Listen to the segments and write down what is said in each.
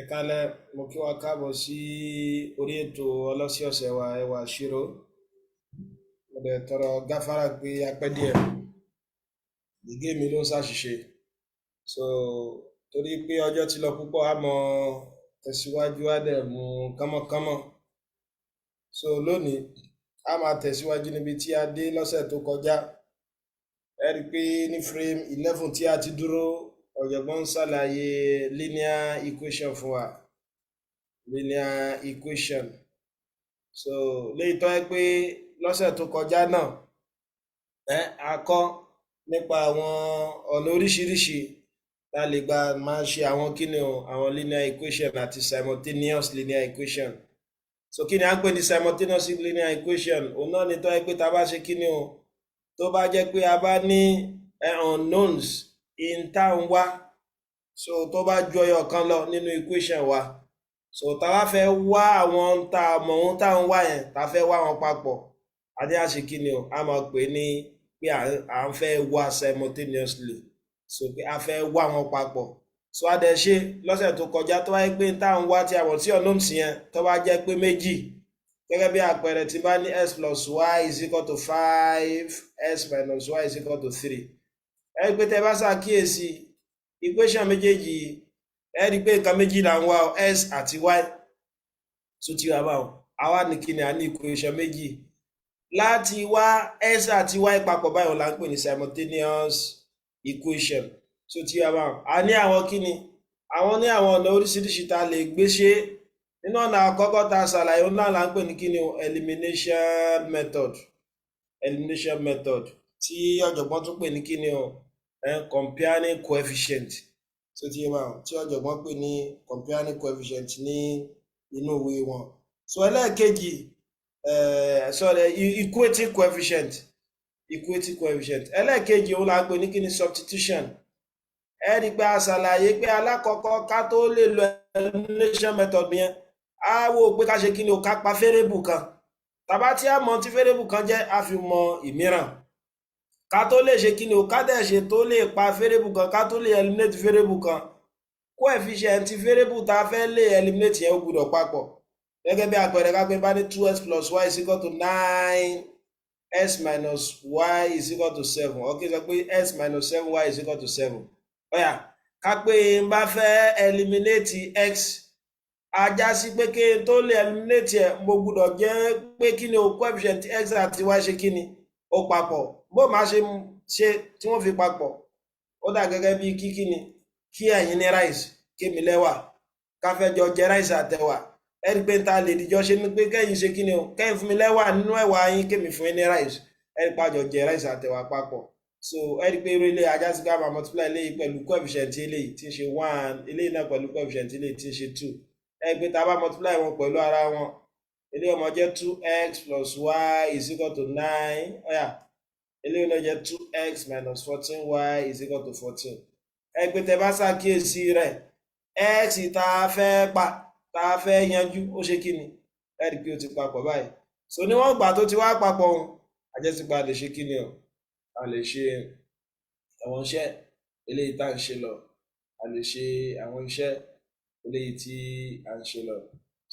Ẹ káalẹ́, mo kí wa káàbọ̀ sí orí ètò ọlọ́sẹ̀ọ̀sẹ̀ wa, Ẹwà Ìṣirò. Mo dẹ̀ tọrọ gáfárà pé a pẹ́ díẹ̀. Gègé mi ló ń ṣàṣìṣe. So, torí pé ọjọ́ ti lọ púpọ̀, a mọ tẹ̀síwájú, á dẹ̀ mú kánmọ́kánmọ́. So, lónìí, a máa tẹ̀síwájú níbi tí a dé lọ́sẹ̀ tó kọjá. Ẹ rí i pé ní frame 11 tí a ti dúró, ọ̀jọ̀gbọ́n ń ṣàlàyé linear equation fún wa. Linear equation. So, léyìí tó jẹ́ pé lọ́sẹ̀ tó kọjá náà, a kọ́ nípa àwọn ọ̀nà oríṣiríṣi tá a lè gbà máa ṣe àwọn kíni o, àwọn linear equation àti simultaneous linear equation. So kí ni à ń pè ní simultaneous linear equation? Òun náà ni tó jẹ́ pé tá a bá ṣe kíni o, tó bá jẹ́ pé a bá ní unknowns in tá ń wá, so tó bá ju ẹyọ kan lọ nínú equation wa, so tá a bá fẹ́ wá àwọn tá a mọ̀ ohun tá ń wá yẹn, tá a fẹ́ wá wọn papọ̀, a ní àṣẹ kíni o, a máa pè ní pé à ń fẹ́ wá simultaneously, so pé a fẹ́ wá wọn papọ̀. So a dẹ̀ ṣe lọ́sẹ̀ tó kọjá, tó bá yẹ pé tá à ń wá tí a mọ̀ sí unknowns yẹn, tó bá jẹ́ pé méjì, gẹ́gẹ́ bí àpẹẹrẹ tí bá ní x plus y is equal to 5, x minus y is equal to 3. Ẹ rí i pé tẹ́ bá ṣàkíyèsí equation méjèèjì, ẹ rí i pé nǹkan méjì là ń wá o, x àti y. Tó ti wá báwọn, àwa ní kíni, a ní equation méjì láti wá x àti y papọ̀ báyìí là ń pè ní simultaneous equation. Tó ti wá báwọn, a ní àwọn kíni, àwọn ní àwọn ọ̀nà oríṣiríṣi tá a lè gbé ṣe. Nínú ọ̀nà àkọ́kọ́ tá a ṣàlàyé, òun náà là ń pè ní kíni o, elimination method. Elimination method tí ọ̀jọ̀gbọ́n tún pè ní kíni o, comparing coefficient. Tó ti yé báwọn, tí ọ̀jọ̀gbọ́n pè ní comparing coefficient ní inú ìwé wọn. So ẹlẹ́ẹ̀kejì, sorry, equating coefficient, equating coefficient. Ẹlẹ́ẹ̀kejì, òun là ń pè ní kíni, substitution. Ẹ rí i pé a ṣàlàyé pé alákọ̀ọ́kọ́, ká tó lè lo elimination method yẹn, á wò pé ká ṣe kíni o, ká pa variable kan. Tàbá tí a mọ̀ tí variable kan jẹ́, a fi mọ ìmíràn. Ká tó lè ṣe kíni o, ká dẹ̀ ṣe tó lè pa variable kan, ká tó lè eliminate variable kan, coefficient variable tá a fẹ́ lè eliminate yẹn, ó gbúdọ̀ papọ̀. Gẹ́gẹ́ bí àpẹẹrẹ, ká pé bá ní two x plus y is equal to 9, x minus y is equal to 7, ok, sọ pé x minus seven y is equal to 7. Ó yá, ká pé n bá fẹ́ eliminate x, a já sí pé kí n tó lè eliminate ẹ̀, mo gbúdọ̀ jẹ́ pé kí ni o, coefficient x àti y ṣe kí ni, ó papọ̀. Bó máa ṣe ṣe tí wọ́n fi papọ̀, ó dà gẹ́gẹ́ bí kí ni, kí ẹ̀yin ní rice, kémi lẹ́wà, ká fẹ́ jọ jẹ rice àtẹ̀wà. Ẹ rí i pé n ta lè dìjọ ṣe ni pé kẹ́yìn ṣe kí ni o, kẹ́yìn fún mi lẹ́wà nínú ẹ̀wà yín, kémi fún yín ní rice. Ẹ rí i pé àjọ jẹ rice àtẹ̀wà papọ̀. So ẹ rí i pé irú ilé, a já sí ká máa multiply eléyìí pẹ̀lú coefficient eléyìí tí ń ṣe 1, eléyìí náà pẹ̀lú coefficient eléyìí tí ń ṣe 2. Ẹ rí i pé tá a bá multiply wọn pẹ̀lú ara wọn, eléyìí ó máa jẹ́ two x plus y is equal to 9. Ó yá, eléyìí náà jẹ́ two x minus 14 y is equal to 14. Ẹ pé tẹ bá ṣàkíyèsí rẹ̀, x tá a fẹ́ pa, tá a fẹ́ yanjú, ó ṣe kí ni? Ẹ rí i pé ó ti papọ̀ báyìí. So níwọ̀n ìgbà tó ti wá papọ̀ òun, a já sí pé a lè ṣe kí ni o, a lè ṣe àwọn iṣẹ́ eléyìí tá à ń ṣe lọ, a lè ṣe àwọn iṣẹ́ eléyìí tí à ń ṣe lọ.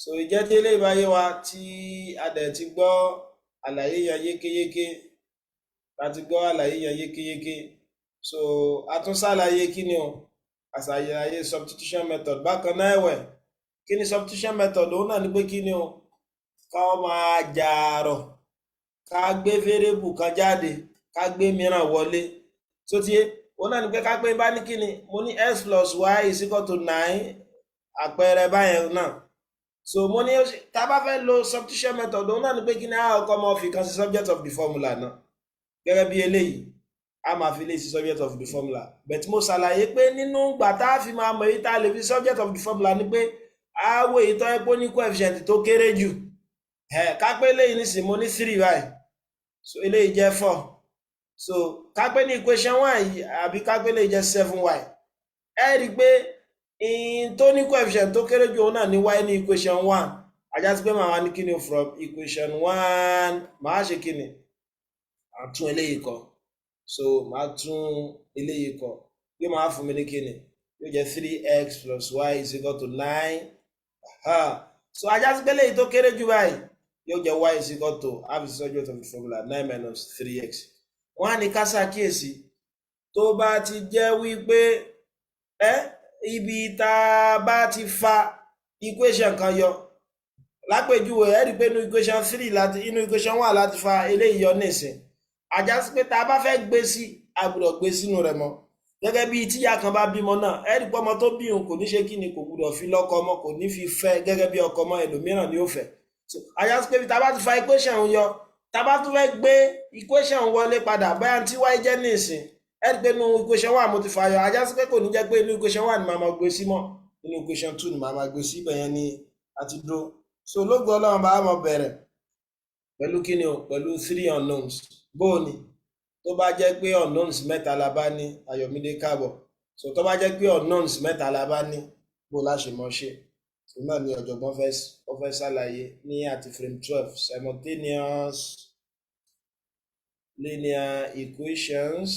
So ìjẹ́ tí eléyìí bá yé wa, tí a dẹ̀ ti gbọ́ àlàyé yẹn yékéyéké, láti gbọ́ àlàyé yẹn yékéyéké, so a tún ṣàlàyé kí ni o, a ṣàlàyé substitution method bákan náà. Ẹ̀wẹ̀, kí ni substitution method? Òun náà ni pé kí ni o, ká máa jààrọ̀, ká gbé variable kan jáde, ká gbé mìíràn wọlé. So tiye òun náà ni pé ká pé bá ní kí ni, mo ní x plus y is equal to 9, àpẹẹrẹ báyẹn náà. So mo ní tá a bá fẹ́ lo substitution method, òun náà ni pé kí ni, a kọ́kọ́ máa fi kan sí subject of the formula náà. Gẹ́gẹ́ bí eléyìí, a máa fi lè sí subject of the formula, but mo ṣàlàyé pé nínú ìgbà tá a fi máa mọ̀ èyí tá a lè fi subject of the formula ni pé a wo èyí tó yẹ pé ó ní coefficient tó kéré jù. Ẹ̀ ká pé eléyìí nísìnyí, mo ní 3 báyìí, so eléyìí jẹ́ 4. So ká pé ní equation one yìí, àbí ká pé eléyìí jẹ́ seven y, ẹ rí i pé in tó ní coefficient tó kéré jù, òun náà ní y ní equation one. A já sí pé màá wá ní kíni, from equation one, màá ṣe kíni, màá tún eléyìí kọ. So màá tún eléyìí kọ, bí màá fún mi ní kíni Yóò jẹ́ three x plus y is equal to nine. So á já sí pé léyìí tó kéré jù báyìí yóò jẹ́ y is equal to half is subject of the formula nine minus three x. Wọ́n á ní ká ṣàkíyèsí, tó bá ti jẹ́ wípé ẹ ibi tá a bá ti fa equation kan yọ, lápèjúwe, ẹ rí i pé inú equation three láti inú equation one láti fa eléyìí yọ nísìn, á já sí pé tá a bá fẹ́ gbé sí, a gbọ́dọ̀ gbé sínú rẹ̀ mọ́. Gẹ́gẹ́ bí tíyá kan bá bímọ náà, ẹ rí i pé ọmọ tó bí òun kò ní ṣe kí ni, kò gbọ́dọ̀ fi lọ́kọ ọmọ, kò ní fi fẹ́ gẹ́gẹ́ bí ọkọ ọmọ, ẹlòmíràn ni ó fẹ́. So á já sí pé tá a bá ti fa equation yọ, tá a bá tún fẹ́ gbé equation wọlé padà, báyà tí y jẹ́ nísìn, ẹ rí i pé inú equation one mo ti fa yọ, á já sí pé kò ní jẹ́ pé inú equation one ni màá máa gbé sí mọ́, inú equation two ni màá máa gbé sí. Ibẹ̀ yẹn ni a ti dúró. So lógo Ọlọ́run, bá mọ̀ bẹ̀rẹ̀ pẹ̀lú kíni o? Pẹ̀lú three unknowns. Bóò ni tó bá jẹ́ pé unknowns mẹ́ta la bá ní? Ayọ̀mídé, káàbọ̀. So tó bá jẹ́ pé unknowns mẹ́ta la bá ní, bó la ṣe mọ̀ ṣe? So náà ni ọ̀jọ̀gbọ́n fẹ́ ṣàlàyé ní àti frame 12, simultaneous linear equations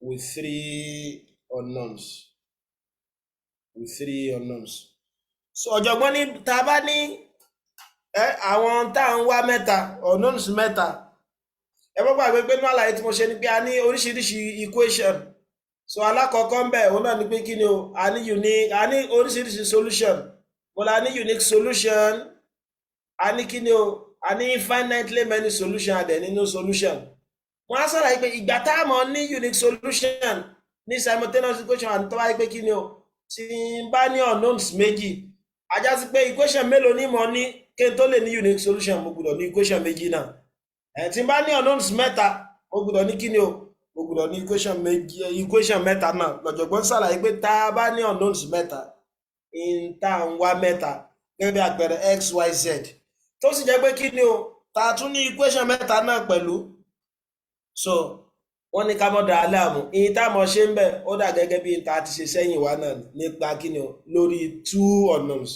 with three unknowns, with three unknowns. So ọ̀jọ̀gbọ́n ní tá a bá ní àwọn tá à ń wá mẹ́ta, unknowns mẹ́ta. Ẹ mọ́ gbàgbé pé nínú àlàyé tí mo ṣe ni pé a ní oríṣiríṣi equation. So alákọ̀ọ́kọ́ ń bẹ̀, òun náà ni pé kí ni o? A ní unique, a ní oríṣiríṣi solution. Mo la ní unique solution, a ní kí ni o? A ní infinitely many solution, a dẹ̀ ní no solution. Wọ́n á sọ̀rọ̀ pé ìgbà tá a mọ̀ ní unique solution ní simultaneous equation àti tó bá yẹ pé kí ni o? Tí n bá ní unknowns méjì, á já sí pé equation mélòó ní mo ní kí n tó lè ní unique solution? Mo gbọ́dọ̀ ní equation méjì náà. Ẹ̀ tí n bá ní unknowns mẹ́ta, mo gbọ́dọ̀ ní kí ni o? Mo gbọ́dọ̀ ní equation méjì, equation mẹ́ta náà. Lọ́jọ̀gbọ́n ṣàlàyé pé tá a bá ní unknowns mẹ́ta, in tá à ń wá mẹ́ta, gẹ́gẹ́ bí àpẹẹrẹ x, y, z, tó sì jẹ́ pé kí ni o? Tá a tún ní equation mẹ́ta náà pẹ̀lú. So wọ́n ní ká mọ́ dà á láàmú, ìyìn tá a mọ̀ ṣe ń bẹ̀, ó dà gẹ́gẹ́ bí ta ti ṣe sẹ́yìn wá náà nípa kí ni o? Lórí two unknowns.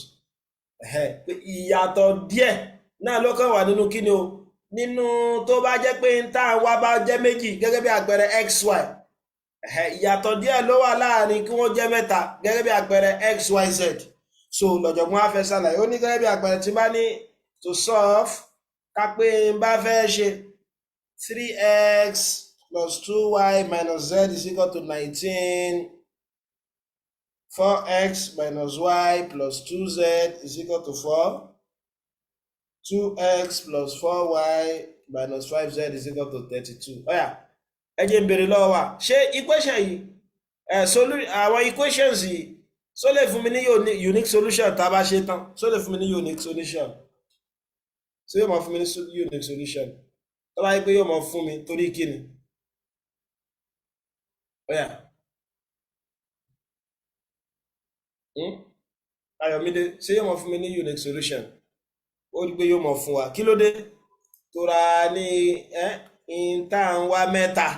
Pé ìyàtọ̀ díẹ̀ náà ló kàn wà nínú kí ni o? Nínú tó bá jẹ́ pé n tá à ń wá bá jẹ́ méjì, gẹ́gẹ́ bí àpẹẹrẹ x, y. Ìyàtọ̀ díẹ̀ ló wà láàrin kí wọ́n jẹ́ mẹ́ta, gẹ́gẹ́ bí àpẹẹrẹ x, y, z. So lọ́jọ̀gbọ́n á fẹ́ ṣàlàyé. Ó ní gẹ́gẹ́ bí àpẹẹrẹ, tí bá ní to solve, ká pé n bá fẹ́ ṣe three x plus two y minus z is equal to 19, four x minus y plus two z is equal to four, two x plus four y minus five z is equal to 32. Ó yá, ẹ jẹ́ n béèrè lọ́wọ́ wa, ṣé equation yìí ẹ̀ solu àwọn equations yìí, ṣó lè fún mi ní unique solution? Tá a bá ṣe tán, ṣó lè fún mi ní unique solution? Ṣé yóò máa fún mi ní unique solution? Tó bá yẹ pé yóò máa fún mi, torí kí ni? Ó yá. Ayọ̀mídé, ṣé yóò máa fún mi ní unique solution? Ó rí pé yóò máa fún wa. Kí ló dé? Tó ra ní ẹ́ in tá à ń wá mẹ́ta.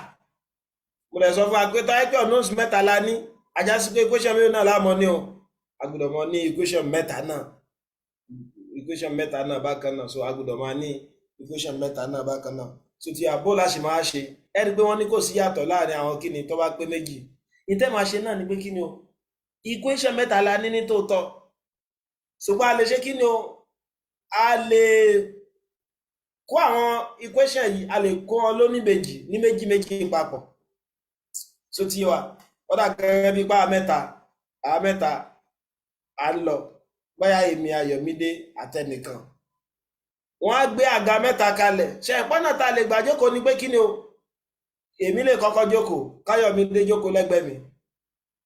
Mo lè sọ fún wa pé tó ayé pé unknowns mẹ́ta la ní, á já sí pé equation mélòó náà láàmọ́ ní o? A gbọ́dọ̀ mọ ní equation mẹ́ta náà, equation mẹ́ta náà bákan náà. So a gbọ́dọ̀ máa ní equation mẹ́ta náà bákan náà. So ti àbó la ṣe máa ṣe, ẹ rí i pé wọ́n ní kò sí yàtọ̀ láàrin àwọn kíni tó bá pé méjì. Ìtẹ́ máa ṣe náà ni pé kí ni o? Equation mẹ́ta la ní ní tòótọ́, ṣùgbọ́n a lè ṣe kí ni o? A lè kó àwọn equation yìí, a lè kó wọn lóníbejì ní méjì méjì papọ̀. So ti wa, ó dà gẹ́gẹ́ bí pa mẹ́ta, àwọn mẹ́ta à ń lọ, bóyá èmi, Ayọ̀mídé àtẹnìkan, wọ́n á gbé àga mẹ́ta kalẹ̀. Ṣe ìpọ́nà tá a lè gbà jókòó ni pé kí ni o? Èmi lè kọ́kọ́ jókòó, Káyọ̀mídé jókòó lẹ́gbẹ̀ẹ́ mi.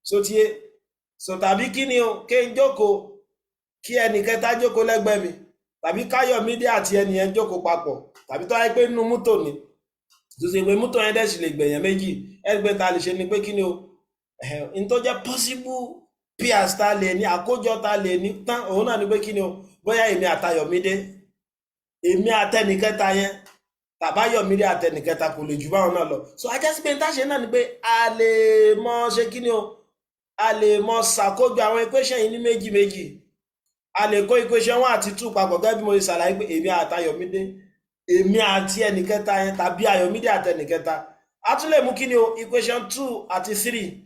So tiye so, tàbí kí ni o? Kí n jókòó, kí ẹnì kẹta jókòó lẹ́gbẹ̀ẹ́ mi, tàbí Káyọ̀mídé àti ẹnìyẹn jókòó papọ̀, tàbí tó wáyé pé nínú mọ́tò ni, tó ṣe pé mọ́tò yẹn dẹ̀ sì lè gbẹ̀yàn méjì, ẹgbẹ́ ta lè ṣe ni pé kí ni o? N tó jẹ́ possible pairs ta lè ní, àkójọ ta lè ní tán, òun náà ni pé kí ni o? Bóyá èmi àtayọ̀mídé, èmi àtẹnìkẹta yẹn, tàbáyọ̀mídé àtẹnìkẹta, kò lè jù báwọn náà lọ. So á já sí pé n tá ṣe náà ni pé a lè mọ ṣe kí ni o? A lè mọ ṣàkójọ àwọn equation yìí ní méjì méjì. A lè kó equation one àti two papọ̀, gẹ́gẹ́ bí mo ṣe ṣàlàyé pé èmi àtayọ̀mídé, èmi àti ẹnìkẹta yẹn, tàbí Ayọ̀mídé àtẹnìkẹta. A tún lè mú kí ni o? Equation 2 àti 3.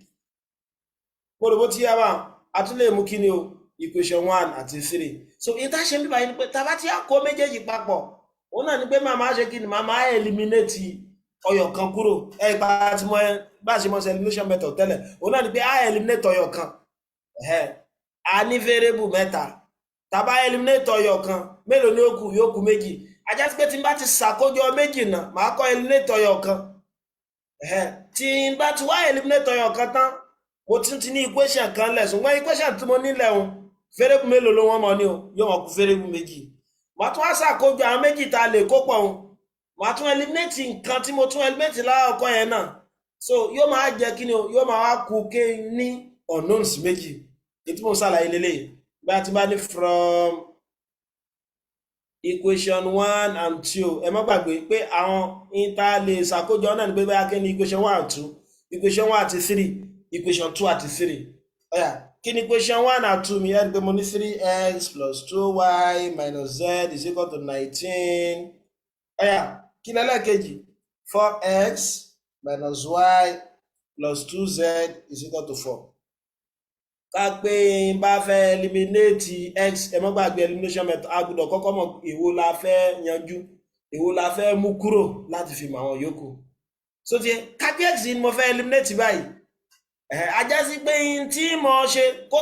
Mo rò bó ti yá bá. A tún lè mú kí ni o? Equation 1 àti 3. So ìta ṣe ń bíbá yìí ni pé tá a bá ti á kó méjèèjì papọ̀, òun náà ni pé màá máa ṣe kí ni? Màá máa eliminate ọyọ̀ kan kúrò. Ẹ bá ti mọ bá ṣe mọ ṣe elimination method tẹ́lẹ̀, òun náà ni pé á eliminate ọyọ̀ kan. A ní variable mẹ́ta, tá bá eliminate ọyọ̀ kan, mélòó ni ó kù? Yóò kù méjì. Ajá sí pé tí n bá ti ṣàkójọ méjì náà, màá kọ́ eliminate ọyọ̀ kan. Tí n bá ti wá eliminate ọyọ̀ kan tán, mo tún ti ní equation kan lẹ̀. Ṣùgbọ́n equation tí mo nílẹ̀ o, variable mélòó ló wọ́n mọ ní o? Yóò wọ́n kú variable méjì. Màá tún wá ṣàkójọ àwọn méjì tá a lè kó pọ̀ o, màá tún eliminate nǹkan tí mo tún eliminate lákọ̀ọ́kọ́ yẹn náà. So yóò máa jẹ́ kí ni o? Yóò máa wá kú ké ní unknowns méjì. Èyí tí mo ń ṣàlàyé lélẹ́yìí, bá a ti bá ní from equation 1 and 2, ẹ má gbàgbé pé àwọn ìta lè ṣàkójọ náà ní pé báyà kí ni equation 1 and 2, equation 1 àti 3, equation 2 àti 3. Ó yá, kí ni equation 1 and 2 mi? Ẹ rí i pé mo ní 3x plus 2y minus z is equal to 19. Ó yá, kí ni ẹlẹ́ẹ̀kejì? 4x minus y plus 2z is equal to 4. Ká pé n bá fẹ́ eliminate x, ẹ má gbàgbé elimination method, a gbọ́dọ̀ kọ́kọ́ mọ̀ èwo la fẹ́ yanjú, èwo la fẹ́ mú kúrò láti fi mọ̀ àwọn yòókù. So ti ká pé x ni mo fẹ́ eliminate báyìí, ẹ̀ ajá sí pé n tí mo ṣe kó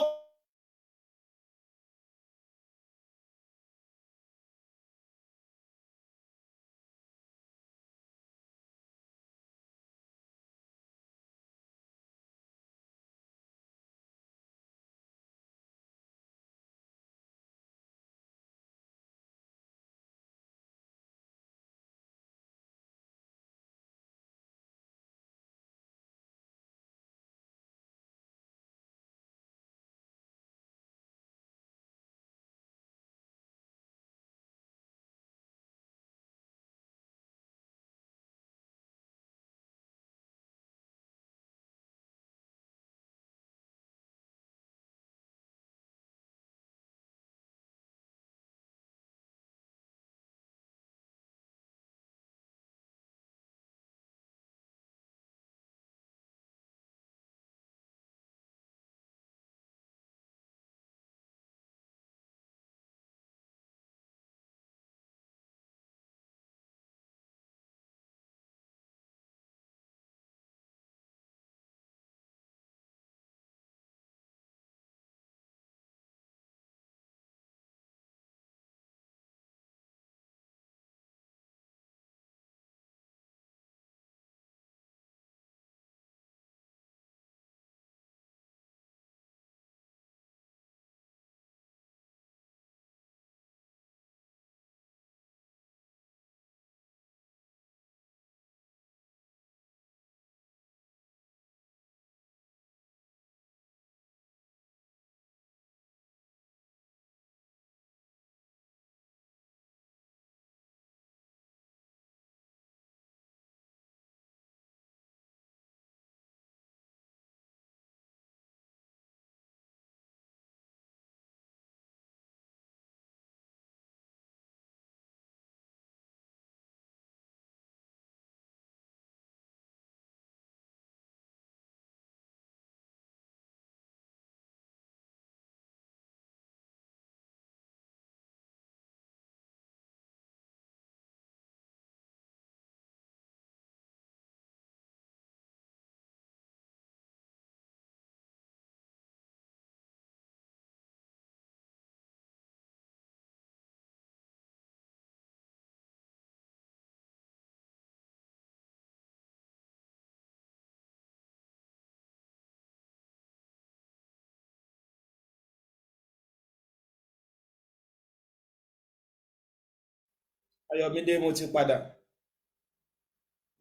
Ayọ̀mídé, mo ti padà.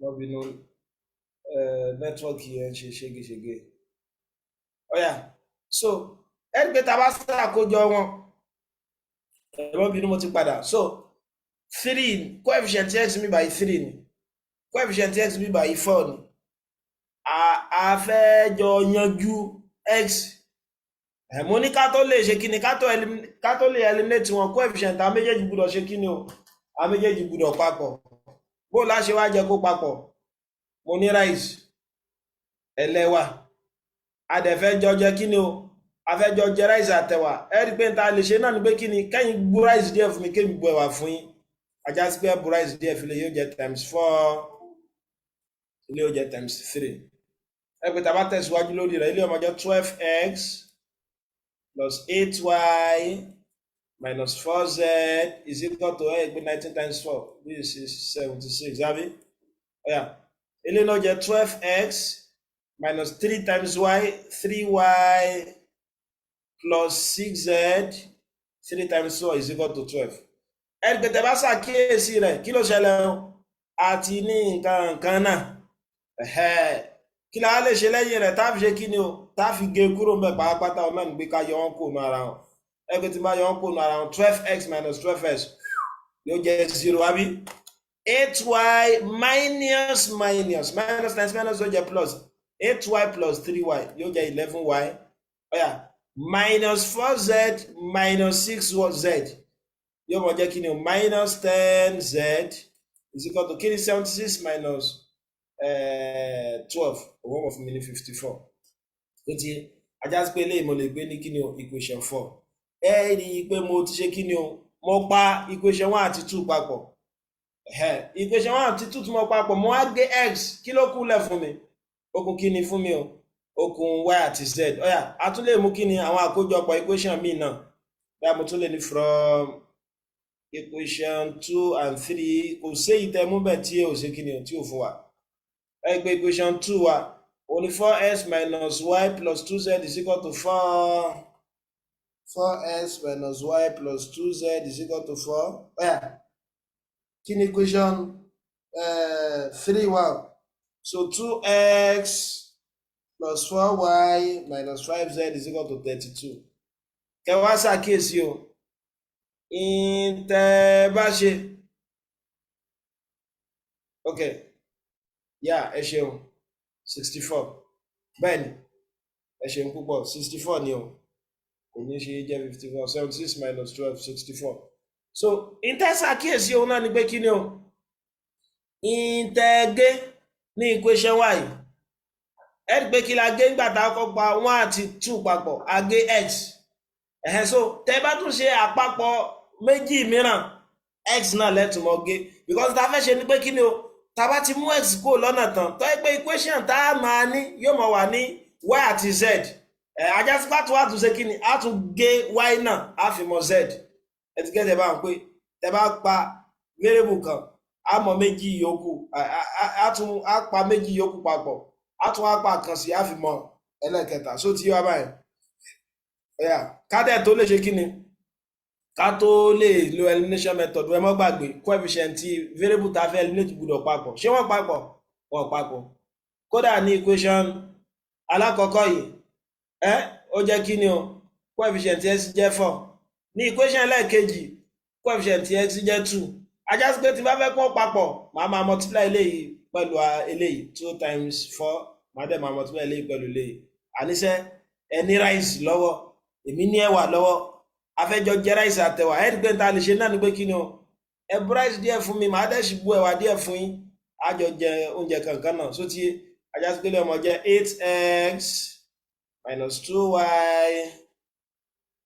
Lọ́bìnú, network yẹn ń ṣe ségesège. Ó yá, so ẹ rí pé tá a bá ṣàkójọ wọn, ẹ má bínú, mo ti padà. So 3, coefficient x mi by 3 ni, coefficient x mi by 4 ni. A fẹ́ jọ yanjú x. Ẹ̀ mo ní ká tó lè ṣe kíni, ká tó lè eliminate wọn, coefficient àwọn méjèèjì gbúdọ̀ ṣe kíni o? Àwọn méjèèjì gbúdọ̀ papọ̀. Bó la ṣe wá jẹ́ kó papọ̀? Mo ní rice ẹlẹ́wà, a dẹ̀ fẹ́ jọ jẹ kí ni o? A fẹ́ jọ jẹ rice àtẹ̀wà. Ẹ rí i pé n ta lè ṣe náà ni pé kí ni? Kẹ́yìn bu rice díẹ̀ fún mi, kémi bu ẹ̀wà fún yín. Ajá sí pé bu rice díẹ̀ fi lè yóò jẹ times four, ilé yóò jẹ times three. Ẹ pé tá a bá tẹ̀síwájú lórí rẹ̀, ilé ó máa jẹ́ 12x plus 8y minus 4z is equal to, ẹ pé 19 times four, this is 76, àbí? Ọ̀yà, ilé náà jẹ́ 12x minus three times y, 3y, plus 6z, three times four is equal to 12. Ẹ pé tẹ́ bá ṣàkíyèsí rẹ̀, kí ló ṣẹlẹ̀ o? Àti ní nǹkan kan náà. Kí la lè ṣe lẹ́yìn rẹ̀ tá a fi ṣe kí ni o, tá a fi gé kúrò ń bẹ̀ pàápàá? Ọ̀nà ní pé ká yọ wọ́n kúrò ní ara wọn. Ẹ pé tí n bá yọ wọ́n kúrò ní ara wọn, 12x minus 12x yóò jẹ́ zero, àbí? 8y minus minus, minus times minus yóò jẹ́ plus, 8y plus 3y yóò jẹ́ 11y. Ọ̀yà, minus 4z minus 6z yóò mọ̀ jẹ́ kí ni o? Minus 10z is equal to kí ni? 76 minus 12, òun mọ̀ fún mi ní 54. Tó ti ajá sí pé eléyìí mo lè gbé ní kí ni o? Equation four. Ẹ rí i pé mo ti ṣe kí ni o? Mo pa equation one àti two papọ̀. Equation one àti two tí mo papọ̀, mo wá gé x. Kí ló kù lẹ̀ fún mi? Ó kù kí ni fún mi o? Ó kù y àti z. Ọ̀yà, a tún lè mú kí ni? Àwọn àkójọpọ̀ equation míì náà bí a mo tún lè ní from equation two and three. Kò séyìí tẹ mú bẹ́ẹ̀ tí ò ṣe kí ni o, tí ò fún wa. Ẹ gbé equation two wa, òní four x minus y plus two z is equal to four. Four x minus y plus two z is equal to four. Ọ̀yà, kí ni equation three wa? So two x plus four y minus five z is equal to 32. Kẹwàá ṣàkíyèsí o, ìtẹ́ bá ṣe, ok, yá, ẹ ṣeun, 64. Bẹ́ẹ̀ni, ẹ ṣeun púpọ̀, 64 ni o, kò ní ṣe jẹ́ 54. 76 minus 12, 64. So ìtẹ́ ṣàkíyèsí òun náà ni pé kí ni o? Ìtẹ́ gé ní equation y, ẹ rí pé kí la gé nígbà tá a kọ́ pa one àti two papọ̀? A gé x. Ẹ̀hẹ́n, so tẹ́ bá tún ṣe àpapọ̀ méjì mìíràn, x náà lẹ́tùmọ̀ gé, because tá a fẹ́ ṣe ni pé kí ni o? Tá a bá ti mú x kúrò lọ́nà tán, tó yẹ pé equation tá a máa ní yóò máa wà ní y àti z. Ẹ̀ ajásípá tó wà tún ṣe kí ni? A tún gé y náà, a fi mọ z. Ẹ ti gẹ́gẹ́ bá wọn pé tẹ́ bá pa variable kan, a mọ méjì yòókù, a tún a pa méjì yòókù papọ̀, a tún wá pa kan sí, a fi mọ ẹlẹ́kẹta. So ti wá báyìí, kádẹ̀ tó lè ṣe kí ni, ká tó lè lo elimination method, ẹ mọ́ gbàgbé, coefficient tí variable tá a fẹ́ eliminate gbọ́dọ̀ papọ̀. Ṣé wọ́n papọ̀? Wọ́n papọ̀. Kódà ní equation alákọ̀ọ́kọ́ yìí, ẹ ó jẹ́ kí ni o? Coefficient x jẹ́ four. Ní equation ẹlẹ́ẹ̀kejì, coefficient x jẹ́ two. Ajá sí pé tí n bá fẹ́ kó papọ̀, màá máa multiply eléyìí pẹ̀lú eléyìí, two times four. Màá dẹ̀ máa multiply eléyìí pẹ̀lú eléyìí. Àníṣe ẹ ní rice lọ́wọ́, èmi ní ẹ̀wà lọ́wọ́, afẹ́jọ jẹ rice àtẹ̀wà. Ẹ̀ rí pé ta lè ṣe náà ni pé kí ni o? Ẹ bu rice díẹ̀ fún mi, màá dẹ̀ sì bu ẹ̀wà díẹ̀ fún yín, á jọ jẹ oúnjẹ kankan náà. So ti ajá sí pé lè ọmọ jẹ́ eight x minus two y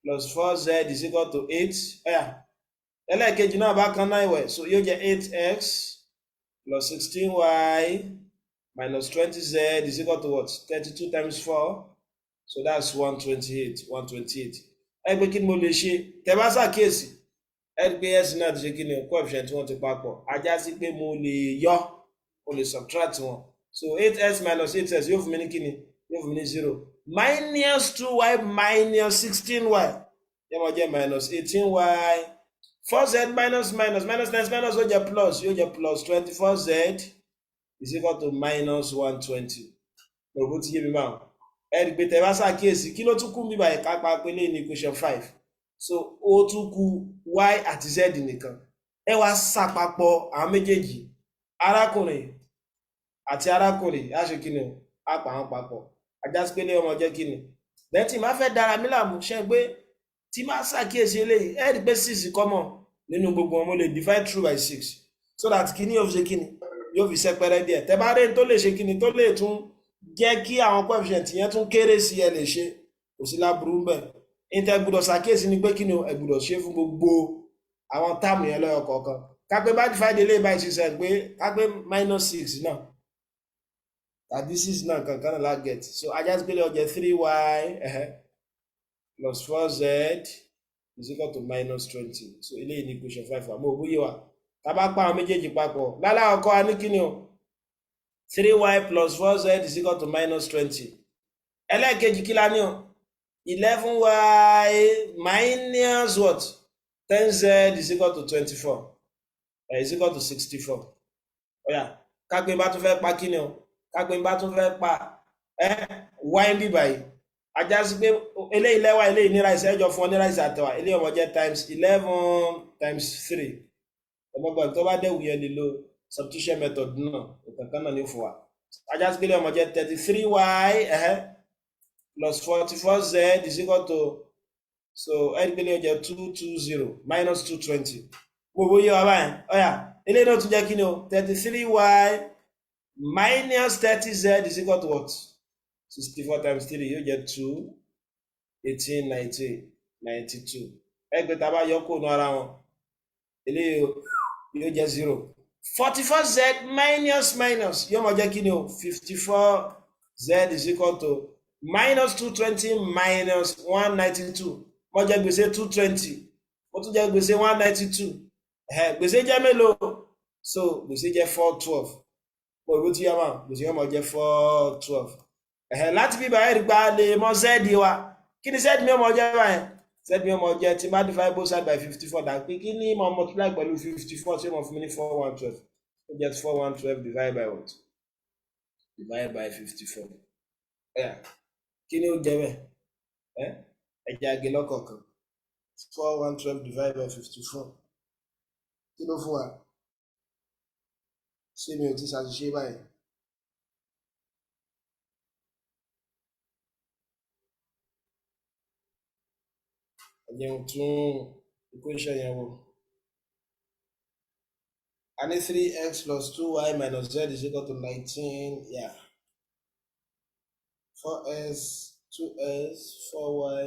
plus four z is equal to eight. Ọ̀yà, ẹlẹ́ẹ̀kejì náà bákan náà ìwẹ̀, so yóò jẹ́ eight x plus 16y minus 20z is equal to what? 32 times four, so that's 128. 128. Ẹ pé kí ni mo lè ṣe? Tẹ́ bá ṣàkíyèsí, ẹ rí pé s náà ti ṣe kí ni? Coefficient wọn ti papọ̀. Ajá sí pé mo lè yọ, mo lè subtract wọn. So eight x minus eight x yóò fún mi ní kí ni? Yóò fún mi ní zero. Minus two y minus 16y yóò máa jẹ́ minus 18y. Four z minus minus, minus times minus yóò jẹ́ plus, yóò jẹ́ plus 24z is equal to minus 120. Òrùkú ti yé mi báwọn. Ẹ rí i pé tẹ́ bá ṣàkíyèsí, kí ló tún kù bíbá ẹ̀ka pa pé lé ní equation five? So ó tún kù y àti z nìkan. Ẹ wá ṣàpapọ̀ àwọn méjèèjì, arákùnrin àti arákùnrin, á ṣe kí ni o? Á pa àwọn papọ̀. Ajá sí pé lé ọmọ jẹ́ kí ni? Then tí màá fẹ́ dára mi láàmú ṣe pé tí máa ṣàkíyèsí eléyìí, ẹ rí i pé six common nínú gbogbo wọn, mo lè divide through by six so that kí ni yóò fi ṣe kí ni? Yóò fi sẹ́pẹ́rẹ́ díẹ̀. Tẹ́ bá rí tó lè ṣe kí ni, tó lè tún jẹ́ kí àwọn coefficient yẹn tún kéré sí, ẹ lè ṣe, kò sí láburú ńbẹ̀. Ìtẹ́ gbọ́dọ̀ ṣàkíyèsí ni pé kí ni, ẹ gbọ́dọ̀ ṣe fún gbogbo àwọn term yẹn lọ́yọ̀ kọ̀ọ̀kan. Kápẹ́ bá divide eléyìí by six, ẹ pé kápẹ́ minus six náà tàbí six náà, kankan náà la get. So ajá sí pé lè jẹ́ three y plus four z is equal to minus 20. So eléyìí ní equation five wa. Mo ò bóyá wa tá a bá pa àwọn méjèèjì papọ̀ lálàkọ́kọ́, a ní kí ni o? Three y plus four z is equal to minus 20. Ẹlẹ́ẹ̀kejì, kí la ní o? 11 y minus what? 10 z is equal to 24, is equal to 64. Ọ̀yà, kápẹ́ bá tún fẹ́ pa kí ni o? Kápẹ́ bá tún fẹ́ pa ẹ y ń bí báyìí, ajá sí pé eléyìí lẹ́wà, eléyìí ní rice, ẹjọ́ fún ọ ní rice àtẹwà. Eléyìí ọmọ jẹ́ times 11 times three. Ọmọgbà tó bá dẹ̀wù yẹn lè lo substitution method náà, nǹkan kan náà ní fún wa. Ajá sí pé eléyìí ọmọ jẹ́ 33 y plus 44 z is equal to, so ẹ̀ẹ́dẹ́gbẹ̀lẹ́ jẹ́ 220 minus 220. Gbogbo yé wa báyìí. Ọ̀yà, eléyìí náà tún jẹ́ kí ni o? 33 y minus 30 z is equal to what? 64 times three yóò jẹ́ 2 18 19 92. Ẹgbẹ́ tá a bá yọ kó nu ara wọn, eléyìí yóò jẹ́ zero. 44 z minus minus yóò máa jẹ́ kí ni o? 54 z is equal to minus 220 minus 192. Wọ́n jẹ́ gbèsè 220, ó tún jẹ́ gbèsè 192. Gbèsè jẹ́ mélòó? So gbèsè jẹ́ 412. Mo ìwé tí yá máa gbèsè yóò máa jẹ́ 412. Láti bí báyìí gba lè mọ z wa. Kí ni z mi ó máa jẹ́ báyìí? Z mi ó máa jẹ́, tí bá divide both side by 54, dà pé kí ni mo multiply pẹ̀lú 54 tí ó máa fún mi ní 4 1 12? Ó jẹ́ 4 1 12 divide by what? Divide by 54. Kí ni ó jẹ́ bẹ́ẹ̀? Ẹ jẹ́ age lọ́kọ̀ọ̀kan. 4 1 12 divide by 54, kí ló fún wa? Ṣé mi ò ti ṣàṣìṣe báyìí? Ẹ jẹ́ n tún equation yẹn wò. A ní three x plus two y minus z is equal to 19. Yeah, four s, two s, four y,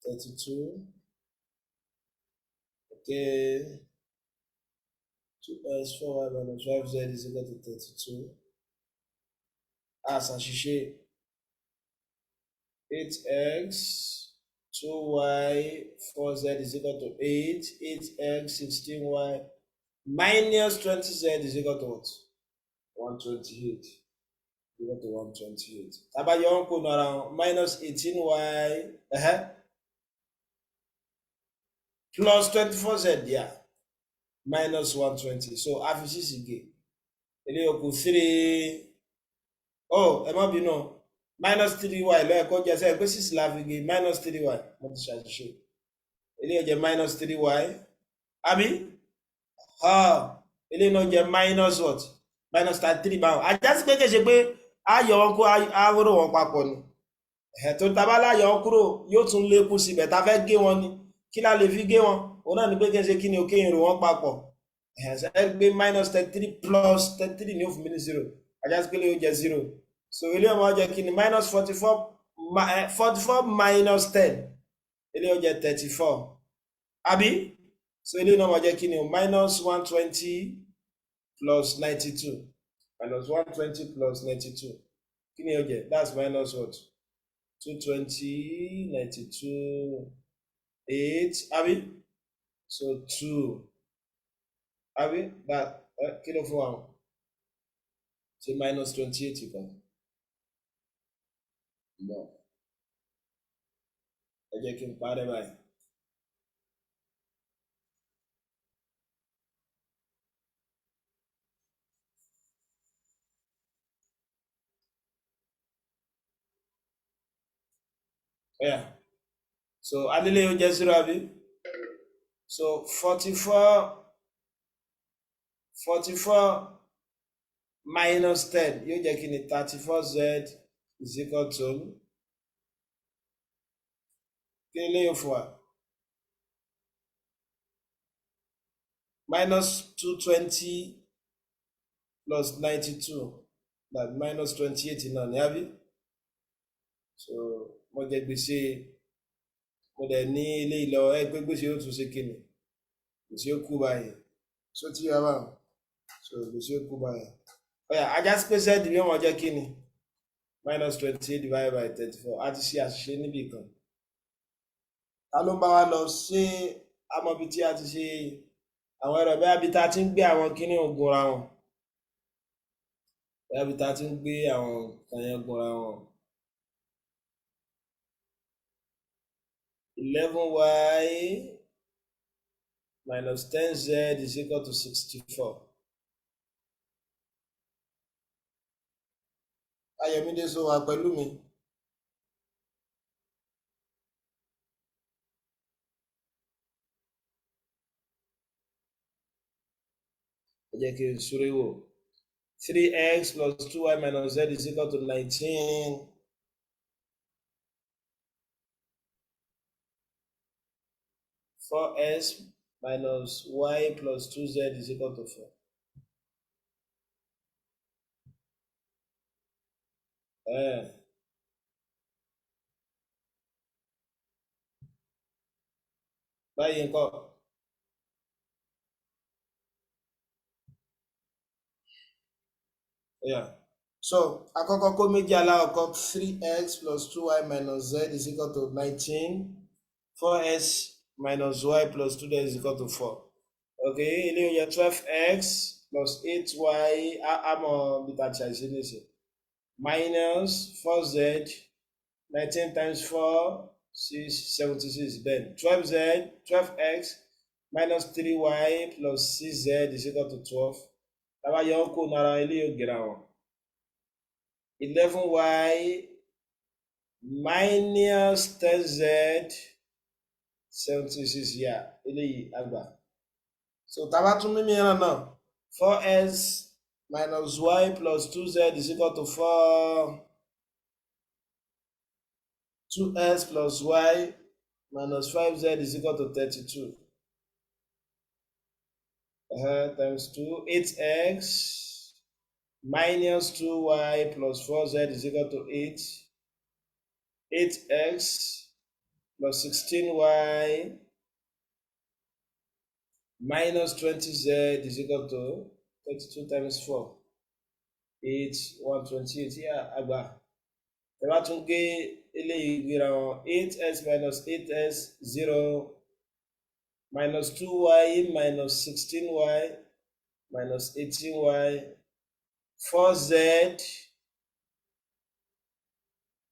32. Okay, two s, four y minus five z is equal to 32. A ṣàṣìṣe. Eight x, two y, four z is equal to eight, eight x, 16 y minus 20 z is equal to what? 128, equal to 128. Tá bá yọ wọn kó nu ara wọn, minus 18 y plus 24 z, yeah, minus 120. So a fi six gé eléyìí, ó kù three. Oh, ẹ má bínú, minus three y lọ́yẹ̀ kó jẹ́ sẹ́yìn pé six la fi gé, minus three y. Mo ti ṣàṣìṣe. Eléyìí jẹ́ minus three y, àbí? Eléyìí náà jẹ́ minus what? Minus 33 báwọn. Àjásí pé kèsè pé a yọ wọn kó, a rò wọn papọ̀ ni. Tó tabalá yọ wọn kúrò, yóò tún lékún síbẹ̀. Tá a fẹ́ gé wọn ni, kí la lè fi gé wọn? Òun náà ni pé kí n ṣe kí ni o? Kéyìn rò wọn papọ̀. Ẹ gbé minus 33 plus 33 ní ó fún mi ní zero. Àjásí pé eléyìí ó jẹ́ zero. So eléyìí ó máa jẹ́ kí ni? Minus 44, 44 minus 10, eléyìí ó jẹ́ 34, àbí? So eléyìí náà máa jẹ́ kí ni o? Minus 120 plus 92, minus 120 plus 92, kí ni ó jẹ́? That's minus what? 220, 92, eight, àbí? So two, àbí? That kí ló fún wa? Ṣe minus 28 kan bọ̀. Ẹ jẹ́ kí n parẹ́ báyìí. Yeah. So adélé yóò jẹ́ zero, àbí? So 44, 44 minus 10 yóò jẹ́ kí ni? 34 z is equal to kí ni lè yóò fún wa? Minus 220. plus 92 that minus 28 náà ní, àbí? So mo jẹ gbèsè, mo dẹ̀ ní ilé ìlọ ẹ pé gbèsè ó tún ṣe kíni, gbèsè ó kú báyìí. So tí yóò bá, so gbèsè ó kú báyìí. Ó yá, a já sí pé z bí wọ́n jẹ́ kíni? Minus 28 divided by 34. A ti ṣe àṣìṣe níbì kan. Ta ló ń bá wa lọ? Ṣé amọ̀bi tí a ti ṣe àwọn ẹ̀rọ bẹ́ẹ̀ bí ta ti ń gbé àwọn kíní ògùn ra wọn, bẹ́ẹ̀ bí ta ti ń gbé àwọn nǹkan yẹn gunra wọn? 11y minus 10z is equal to 64. Ayọ̀mídé, sọ wà pẹ̀lú mi? Ẹ jẹ́ kí n súré wò. 3x plus 2y minus z is equal to 19. 4s minus y plus 2z is equal to 4. Báyìí ńkọ́? Yeah. So àkọ́kọ́, kó méjì alákọ̀ọ́kọ́: 3x plus 2y minus z is equal to 19, 4s minus y plus 2z is equal to 4. Okay, eléyìí yẹ 12x plus 8y, àmọ́ bí ta ti àìsí nísìn, minus 4z, 19 times 4, 6, 76. Then 12z, 12x minus 3y plus 6z is equal to 12. Tá bá yọ ọ́ kó nara, eléyìí ó gẹ̀ra wọn. 11y minus 10z, 76. Yà, eléyìí àgbà. So tá bá tún mímí ìran náà, 4s minus y plus 2z is equal to 4, 2s plus y minus 5z is equal to 32. Times 2, 8x minus 2y plus 4z is equal to 8, 8x plus 16y minus 20z is equal to 32 times 4, 8, 128. Yeah, àgbà. Ẹ bá tún gé eléyìí gbéra wọn: 8s minus 8s, 0, minus 2y minus 16y minus 18y, 4z,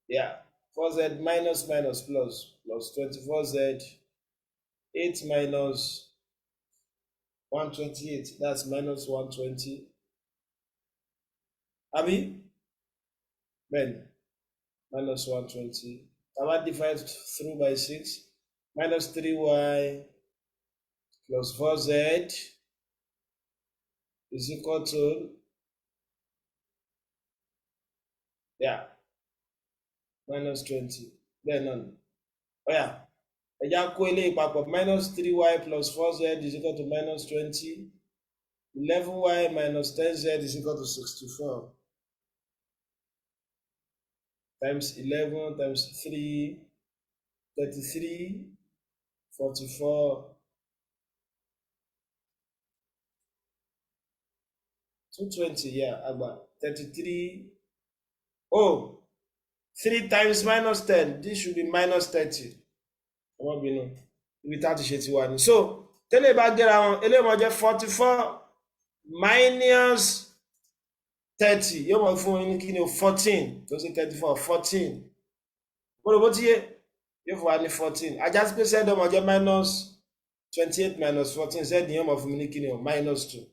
yeah, 4z minus minus plus, plus 24z, 8 minus 128, that's minus 120, àbí? Bẹ́ẹ̀ni, minus 120. Tá bá divide through by 6, minus 3y plus 4z is equal to, yeah, minus 20. Bẹ́ẹ̀ náà ni. Ó yá, ẹ já kó eléyìí papọ̀: minus 3y plus 4z is equal to minus 20, 11y minus 10z is equal to 64, times 11 times 3, 33, 44, 220. Yeah, àgbà. 33, oh, 3 times minus 10, this should be minus 30. Ọmọ bínú, ibi tá a ti ṣe ti wà ní. So tẹ́lẹ̀ bá gẹ́ra wọn, eléyìí máa jẹ́ 44 minus 30, yóò máa fún yín ní kí ni o? 14. Tó ṣe 34, 14. Mo rò bó ti yé. Yóò fún wa ní 14. A já sí pé z máa jẹ́ minus 28 minus 14, z yóò máa fún mi ní kí ni o? Minus 2.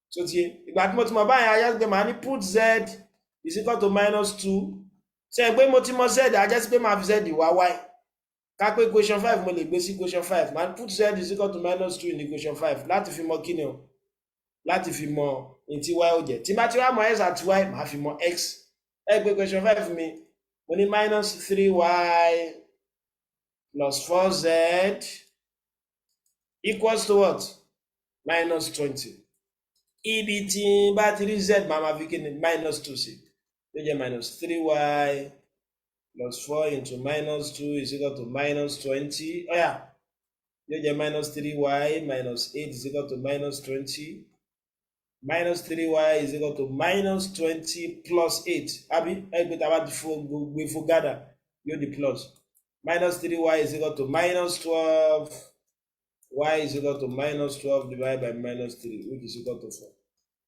So ti yé? Ìgbà tí mo ti mọ̀ báyìí, a já sí pé màá ní put z is equal to minus 2. Ṣe é pé mo ti mọ̀ z? A já sí pé màá fi z wá y. Ká pé equation 5, mo lè gbé sí equation 5. Màá put z is equal to minus 2 in equation 5 láti fi mọ̀ kí ni o? Láti fi mọ̀ ní tí y ó jẹ́. Tí bá ti wá mọ̀ x àti y, màá fi mọ̀ x. Ẹ gbé equation 5 mi, mo ní minus 3y plus 4z equals to what? Minus 20. Ibi tí n bá ti rí z, máa ma fi kí ni? Minus two sí. Yóò jẹ́ minus three y plus four into minus two is equal to minus 20. Ó yá, yóò jẹ́ minus three y minus eight is equal to minus 20. Minus three y is equal to minus 20 plus eight, àbí? Ẹgbẹ́ tá a bá ti fo gbé fo gádà, yóò di plus. Minus three y is equal to minus 12. Y is equal to minus 12 divided by minus three, which is equal to four.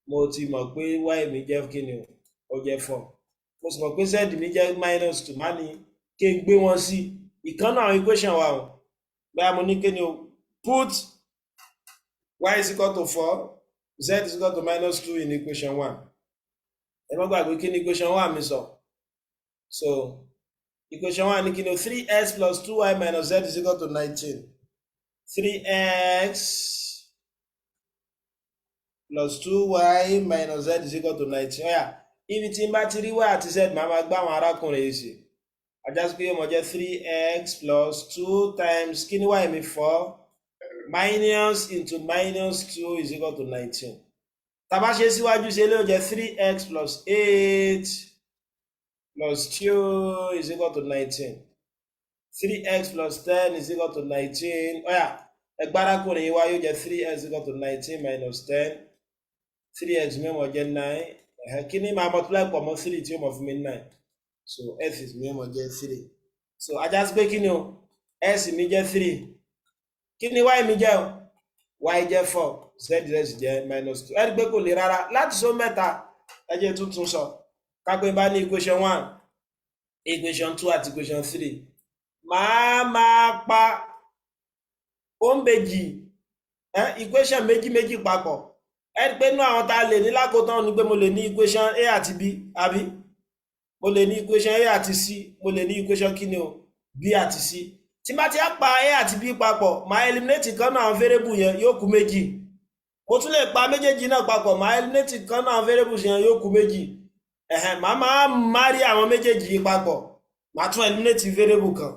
Mo ti mọ̀ pé y mi jẹ́ kí ni o? Ó jẹ́ four. Mo sì mọ̀ pé z mi jẹ́ minus two. Má ní kí n gbé wọn sí ìkan náà àwọn equation wa o. Bóyá mo ní kí ni o? Put y is equal to four, z is equal to minus two in equation one. Ẹ má gbàgbé kí ni equation one mi sọ. So equation one ní kí ni o? Three x plus two y minus z is equal to 19. Three x plus two y minus z is equal to 19. Ó yá, ibi tí n bá ti rí y àti z, máa ma gbá àwọn arákùnrin yìí sí. Á já sí pé yóò mọ jẹ́ three x plus two times kí ni y mi? Four minus into minus two is equal to 19. Tá bá ṣe síwájú ṣe ló jẹ́ three x plus eight plus two is equal to 19. Three x plus 10 is equal to 19. Ó yá, ẹgbẹ́ arákùnrin yìí wá, yóò jẹ́ three x equal to 19 minus 10. Three x mi mọ̀ jẹ́ nine. Kí ni máa multiply pọ̀ mọ́ three tí ó mọ̀ fún mi? Nine. So x mi mọ̀ jẹ́ three. So á já sí pé kí ni o? X mi jẹ́ three. Kí ni y mi jẹ́ o? Y jẹ́ four, z z jẹ́ minus two. Ẹ rí i pé kò le rárá láti so mẹ́ta. Ẹ jẹ́ tuntun sọ kápẹ́ bá ní equation one, equation two àti equation three, màá máa pa òǹbejì equation méjì méjì papọ̀. Ẹ rí i pé inú àwọn tá a lè ní lákòótán ni pé mo lè ní equation a àti b, àbí mo lè ní equation a àti c, mo lè ní equation kí ni o? B àti c. Tí bá ti á pa a àti b papọ̀, màá eliminate kan náà àwọn variable yẹn, yóò kù méjì. Mo tún lè pa méjèèjì náà papọ̀, màá eliminate kan náà àwọn variables yẹn, yóò kù méjì. Ẹ̀hẹ̀n, màá máa marry àwọn méjèèjì yìí papọ̀, màá tún eliminate variable kan,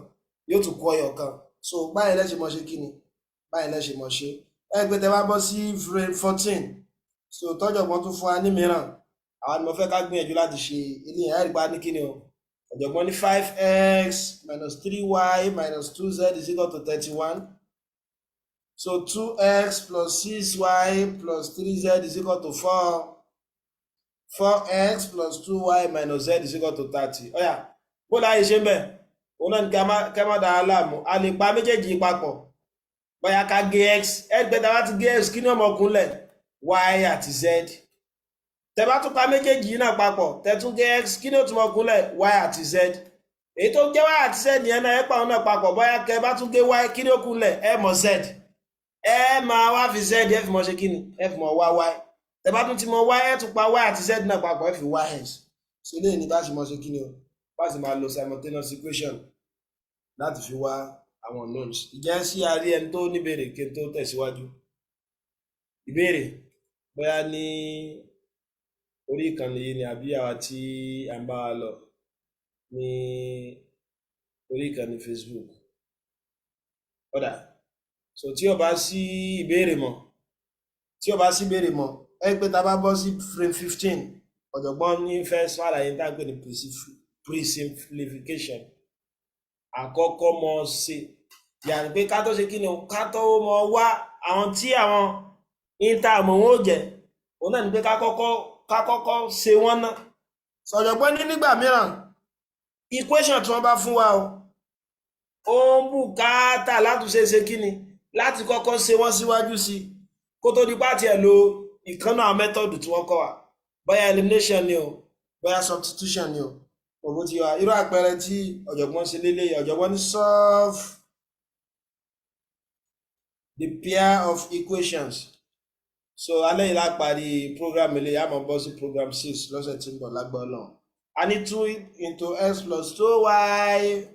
yóò tún kù ọyọ kan. So báyìí lẹ́sẹ̀ mọ̀ ṣe kí ni, báyìí lẹ́sẹ̀ mọ̀ ṣe. Ẹ pé tẹ bá bọ́ sí frame 14, so tọ́jọ̀gbọ́n tún fún wa ní mìíràn. Àwọn ni mo fẹ́ ká gbìyànjú láti ṣe ilé yẹn. Ẹ̀rí pa ní kí ni o? Ọ̀jọ̀gbọ́n ní five x minus three y minus two z is equal to 31. So two x plus six y plus three z is equal to four. Four x plus two y minus z is equal to 30. Ó yá, bó láyé ṣe ń bẹ̀? Òun náà ní ká má dára láàmú. A lè pa méjèèjì papọ̀, bóyá ká gé x. Ẹgbẹ́ tá a bá ti gé x, kí ni ọmọkùnrin? Y àti z. Tẹ bá tún pa méjèèjì náà papọ̀, tẹ tún gé x, kí ni ó tún mọkúnlẹ̀? Y àti z. Èyí tó jẹ́ y àti z yẹn náà, ẹ pa òun náà papọ̀. Bóyá kẹ bá tún gé y, kí ni ó kúnlẹ̀? Ẹ mọ̀ z. Ẹ máa wá fi z, ẹ fi mọ̀ ṣe kí ni? Ẹ fi mọ̀ wá y. Tẹ bá tún ti mọ̀ y, ẹ tún pa y àti z náà papọ̀, ẹ fi wá x. So eléyìí ni bá ṣe mọ̀ ṣe kí ni o, bá sì máa lo simultaneous equation láti fi wá àwọn unknowns. Ìjẹ́ sí a rí ẹni tó níbèrè kí n tó tẹ̀síwájú? Ìbéèrè, bóyá ní orí ìkànnì yìí ni àbí àwa tí à ń bá wa lọ ní orí ìkànnì Facebook. Ó dáa. So tí ó bá sí ìbéèrè mọ́, tí ó bá sí ìbéèrè mọ́, ẹ pé tá a bá bọ́ sí frame 15, ọ̀jọ̀gbọ́n ní fẹ́ sọ àlàyé tá à ń pè ní presimplification. Àkọ́kọ́ mọ̀ ṣe yàrá pé ká tó ṣe kí ni o, ká tó mọ wá àwọn tí àwọn ìta àmọ̀ wọn ò jẹ́, òun náà ni pé ká kọ́kọ́ ṣe wọ́n ná. Sọ̀jọ̀gbọ́n ní nígbà mìíràn, equation tí wọ́n bá fún wa o, ó ń bùkátà látúnṣe ṣe kí ni, láti kọ́kọ́ ṣe wọ́n síwájú sí i kó tó di pàtì ẹ̀ lo ìkànnà àwọn method tí wọ́n kọ́ wa, bóyá elimination ni o, bóyá substitution ni o. Òbó ti wá irú àpẹẹrẹ tí ọ̀jọ̀gbọ́n ṣe lélẹ́yìí. Ọ̀jọ̀gbọ́n ní solve the pair of equations. So alẹ́ yìí la parí program eléyìí, a máa bọ́ sí program six lọ́sẹ̀ tí ń bọ̀ lágbọ́ náà. A ní two into x plus two y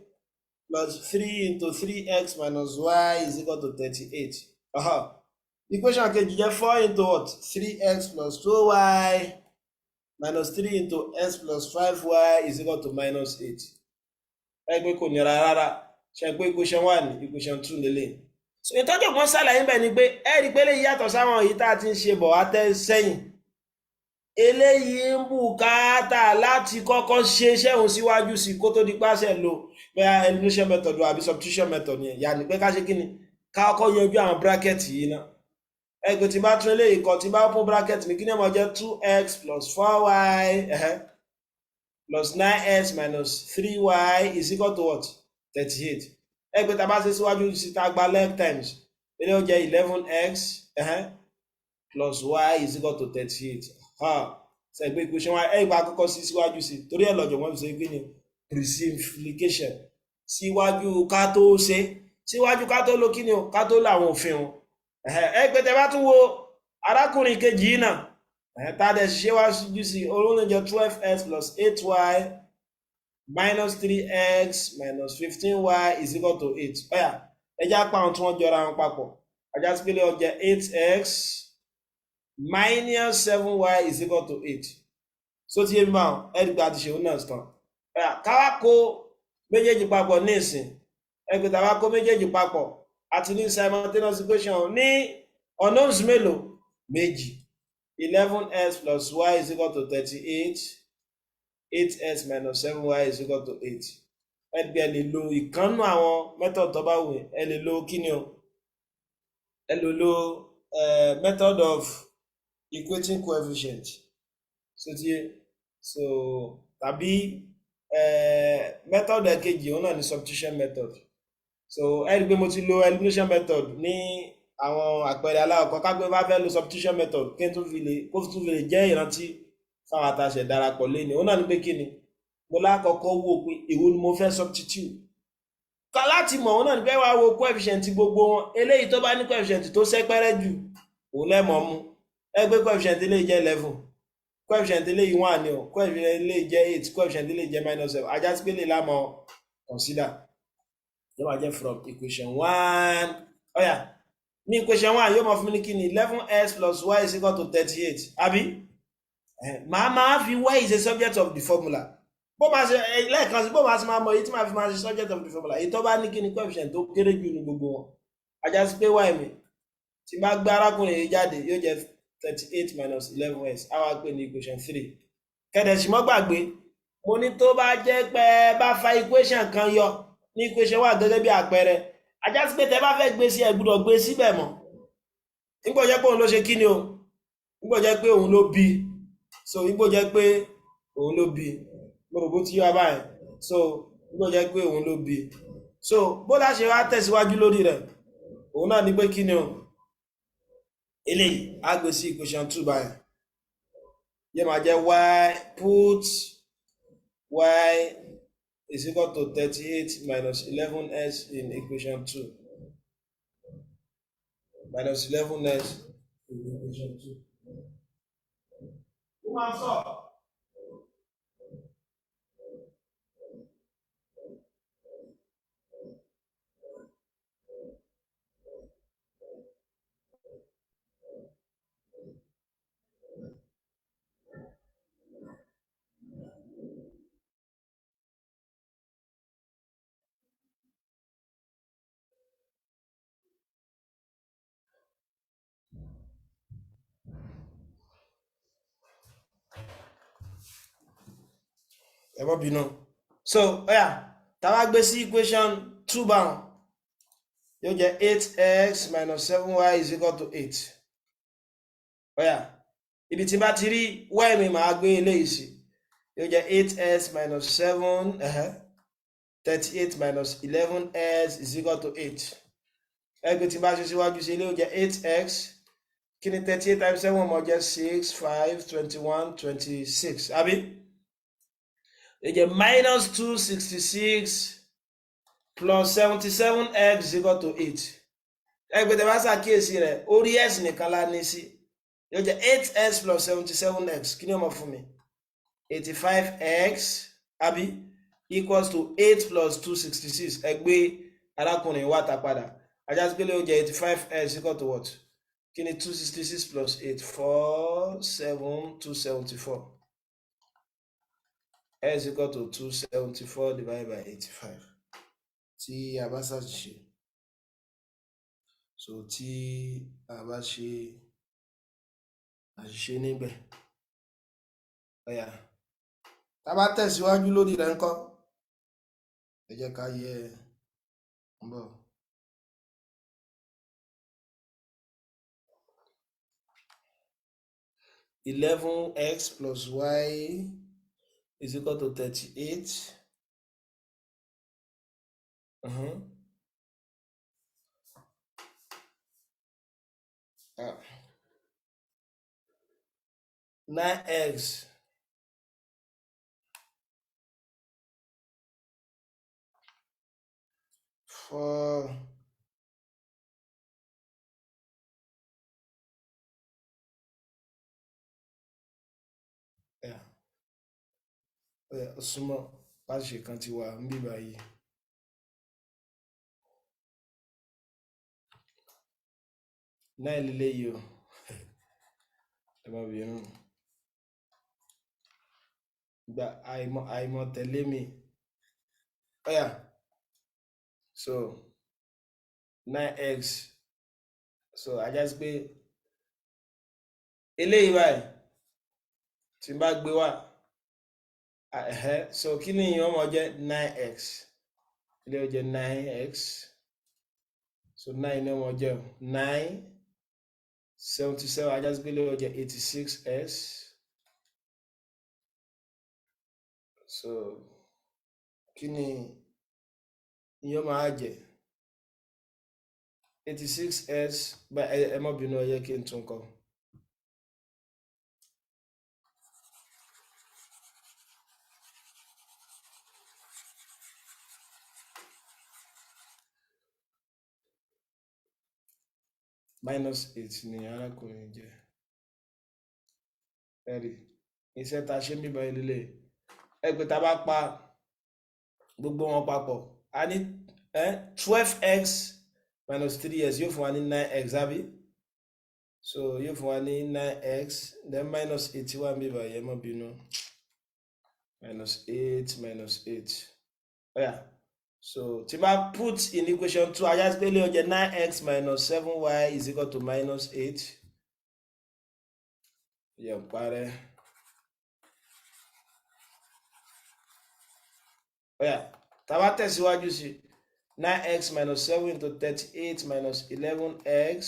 plus three into three x minus y is equal to 38. Equation kejì jẹ́ four into what? Three x plus two y minus three into x plus five y is equal to minus eight. Ẹ pé kò nira rárá. Ṣe pé equation one, equation two lélẹ̀. So ìtọ́jú ọ̀gbọ́n ṣàlàyé bẹ́ẹ̀ ni pé ẹ rí i pé lè yàtọ̀ sáwọn èyí tá a ti ń ṣe bọ̀ wá tẹ́ sẹ́yìn. Eléyìí ń bùkátà láti kọ́kọ́ ṣe iṣẹ́ òun síwájú sí kó tó di pàṣẹ lo bẹ́ẹ̀ elimination method àbí substitution method yẹn. Yàní pé ká ṣe kí ni? Ká kọ́kọ́ yanjú àwọn bracket yìí ná. Ẹgbẹ́ tí bá tún eléyìí kọ, tí bá open bracket mi, kí ni ó máa jẹ́? 2x plus 4y plus 9x minus 3y is equal to what? 38. Ẹgbẹ́ tá a bá ṣe síwájú sí, tá a gba like terms, eléyìí ó jẹ́ 11x plus y is equal to 38. Ṣẹ̀gbẹ́ equation wa ẹ̀ gba àkọ́kọ́ sí síwájú sí, torí ẹ̀ lọ́jọ́ wọ́n fi ṣe kí ni? Pre-simplification. Síwájú ká tó ṣe, síwájú ká tó lo kí ni o, ká tó lo àwọn òfin wọn. Ẹ pé tẹ bá tún wo arákùnrin kejì yìí náà, tá a dẹ̀ ṣiṣẹ́ wájú sí, olóhùn jẹ́ 12x plus 8y minus 3x minus 15y is equal to 8. Ó yá, ẹ já pa àwọn tí wọ́n jọra wọn papọ̀. Ajá sí pé lè jẹ́ 8x minus 7y is equal to 8. So ti yé mi báwọn? Ẹ dìgbà àti ṣèwọ́n náà tán. Ó yá, káwá kó méjèèjì papọ̀ ní ìsìn. Ẹ pé tá a bá kó méjèèjì papọ̀, àti ní simultaneous equation ní unknowns mélòó? Méjì. 11x plus y is equal to 38, 8x minus 7y is equal to 8. Ẹgbẹ́ ẹ lè lo ìkànnù àwọn method tó bá wù. Ẹ lè lo kíni o? Ẹ lè lo method of equating coefficient, so ti so tàbí method ẹ̀kejì, òun náà ní substitution method. So ẹ rí i pé mo ti lo elimination method ní àwọn àpẹẹrẹ aláwọ̀kọ́. Kápẹ́ bá fẹ́ lo substitution method, kí n tún fi lè kó tún fi lè jẹ́ ìrántí fáwọn àtàṣe darapọ̀ lẹ́ni, òun náà ní pé kí ni mo lákọ̀ọ́kọ́ wò pé èwo ni mo fẹ́ substitute ká láti mọ̀. Òun náà ní pé wàá wo coefficient gbogbo wọn. Eléyìí tó bá ní coefficient tó sẹ́pẹ́rẹ́ jù, òun lẹ́mọ̀ mú. Ẹ gbé coefficient eléyìí jẹ́ 11, coefficient eléyìí 1 ni o, coefficient eléyìí jẹ́ 8, coefficient eléyìí jẹ́ minus 7. Ajá sí pé lè lámọ̀ consider yóò máa jẹ́ from equation 1. Ó yá, ní equation 1 yóò máa fún mi ní kí ni? 11x plus y is equal to 38, àbí? Màá máa fi y is a subject of the formula. Bó máa ṣe lẹ́ẹ̀kan sí, bó máa ṣe máa mọ èyí tí màá fi máa ṣe subject of the formula, èyí tó bá ní kí ni? Coefficient tó kéré jù ní gbogbo wọn. Ajá sí pé y mi, tí bá gbé arákùnrin yìí jáde, yóò jẹ́ 38 minus 11x. Á wá pè ní equation 3. Kẹ̀dẹ̀ sì mọ́ gbàgbé, mo ní tó bá jẹ́ pé bá fa equation kan yọ ní equation wà gẹ́gẹ́ bí àpẹẹrẹ, ajá sí pé tẹ́ bá fẹ́ gbé sí, ẹ gbọ́dọ̀ gbé síbẹ̀ mọ́. Nígbà jẹ́ pé òun ló ṣe kí ni o? Nígbà jẹ́ pé òun ló bí. So nígbà jẹ́ pé òun ló bí, mo rò bó ti yá báyìí. So nígbà jẹ́ pé òun ló bí, so bó la ṣe wá tẹ̀síwájú lórí rẹ̀, òun náà ní pé kí ni o? Eléyìí á gbé sí equation 2 báyìí. Yóò máa jẹ́ y, put y is equal to 38 minus 11x in equation 2, minus 11x in equation 2. Ó máa sọ. Ẹ má bínú. So ó yá, tá a bá gbé sí equation 2 báwọn, yóò jẹ́ 8x minus 7y is equal to 8. Ó yá, ibi tí n bá ti rí y mi, màá gbé eléyìí sí. Yóò jẹ́ 8x minus 7, 38 minus 11x is equal to 8. Ẹgbẹ́ tí n bá ṣe síwájú sí, eléyìí ó jẹ́ 8x. Kí ni 38 times 7 mọ̀ jẹ́? 6, 5, 21, 26, àbí? Ó jẹ́ minus 266 plus 77x is equal to 8. Ẹgbẹ́ tẹ́ bá ṣàkíyèsí rẹ̀, orí x nìkan la ní sí. Yóò jẹ́ 8x plus 77x. Kí ni ó máa fún mi? 85x, àbí? Equals to 8 plus 266. Ẹ gbé arákùnrin wá ta padà. Ajá sí pé lè ó jẹ́ 85x equal to what? Kí ni 266 plus 8? 4, 7, 274. X equal to 274 divided by 85. Tí a bá ṣàṣìṣe, so tí a bá ṣe àṣìṣe níbẹ̀. Ó yá, tá a bá tẹ̀síwájú lórí rẹ̀ ńkọ́, ẹ jẹ́ ká yẹ ń bọ̀. 11x plus y is equal to 38. Ah. 9x 4 yeah. Yeah, súnmọ́ láti ṣe kan ti wà ń bí báyìí. 9 leléyìí o, ẹ má bínú. Gba àìmọ̀ àìmọ̀ tẹ̀lé mi. Ó yá, so 9x, so a já sí pé eléyìí báyìí tí n bá gbé wá, ẹ̀hẹ́, so kí ni ìyẹn ó máa jẹ́? 9x, eléyìí ó jẹ́ 9x, so 9 ni ó máa jẹ́ o, 9 77, a já sí pé eléyìí ó jẹ́ 86x. So kí ni ìyẹn ó máa jẹ́? 86x. Ẹ má bínú, ẹ jẹ́ kí n tún kọ. Minus 8 ni arákùnrin jẹ́. Ẹ̀rí iṣẹ́ tá a ṣe ń bíbá ilé ẹ pé tá a bá pa gbogbo wọn papọ̀, a ní 12x minus 3x yóò fún wa ní 9x, àbí? So yóò fún wa ní 9x, then minus 8 wà níbí báyìí. Ẹ má bínú, minus 8, minus 8. Ó yá, so tí bá put in equation 2, a já sí pé eléyìí ó jẹ́ 9x minus 7y is equal to minus 8. Yẹ parẹ́. Ó yá, tá a bá tẹ̀síwájú sí, 9x minus 7 into 38 minus 11x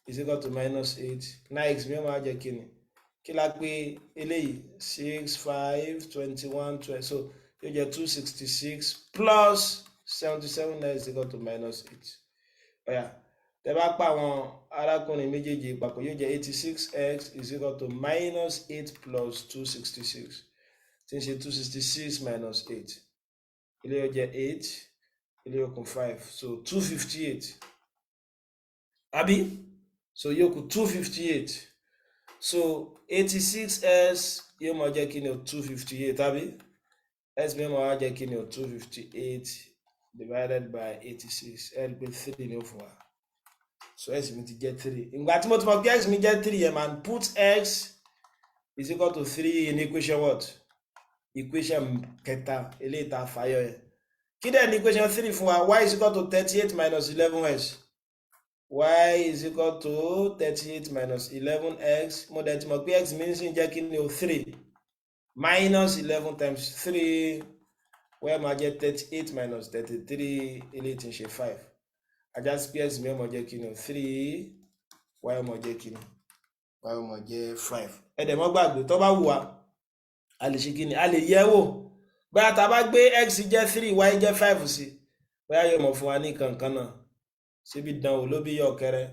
is equal to minus 8. 9x mi ó máa jẹ́ kíni? Kí la pé eléyìí? 6, 5, 21, 12, so yóò jẹ́ 266 plus 77 is equal to minus 8. Ó yá, tẹ́ bá pa àwọn arákùnrin méjèèjì papọ̀, yóò jẹ́ 86x is equal to minus 8 plus 266, tí ń ṣe 266 minus 8. Eléyìí ó jẹ́ 8, eléyìí ó kù 5, so 258, àbí? So yóò kù 258. So 86x yóò máa jẹ́ kí ni o? 258, àbí? X mi máa wá jẹ́ kí ni o? 258 divided by 86. Ẹ rí i pé 3 ni ó fún wa. So x mi ti jẹ́ 3. Ìgbà tí mo ti mọ̀ pé x mi jẹ́ 3 yẹn, man put x is equal to 3 in equation what? Equation kẹta eléyìí tá a fàyọ yẹn. Kí dẹ̀ ní equation 3 fún wa? Y is equal to 38 minus 11x. Y is equal to 38 minus 11x. Mo dẹ̀ ti mọ̀ pé x mi ń sìn jẹ́ kí ni o? 3 minus 11 times 3 wẹ́ẹ̀ máa jẹ́ 38 minus 33, eléyìí tí ń ṣe 5. A já sí pé x mi ó máa jẹ́ kí ni o? 3. Y ó máa jẹ́ kí ni? Y ó máa jẹ́ 5. Ẹ dẹ̀ mọ́ gbàgbé, tó bá wù wá, a lè ṣe kí ni? A lè yẹ̀ wò bóyá tá a bá gbé x jẹ́ 3, y jẹ́ 5 sí, bóyá yóò mọ̀ fún wa ní kankan náà. Síbi dánwò ló bí yọ kẹrẹ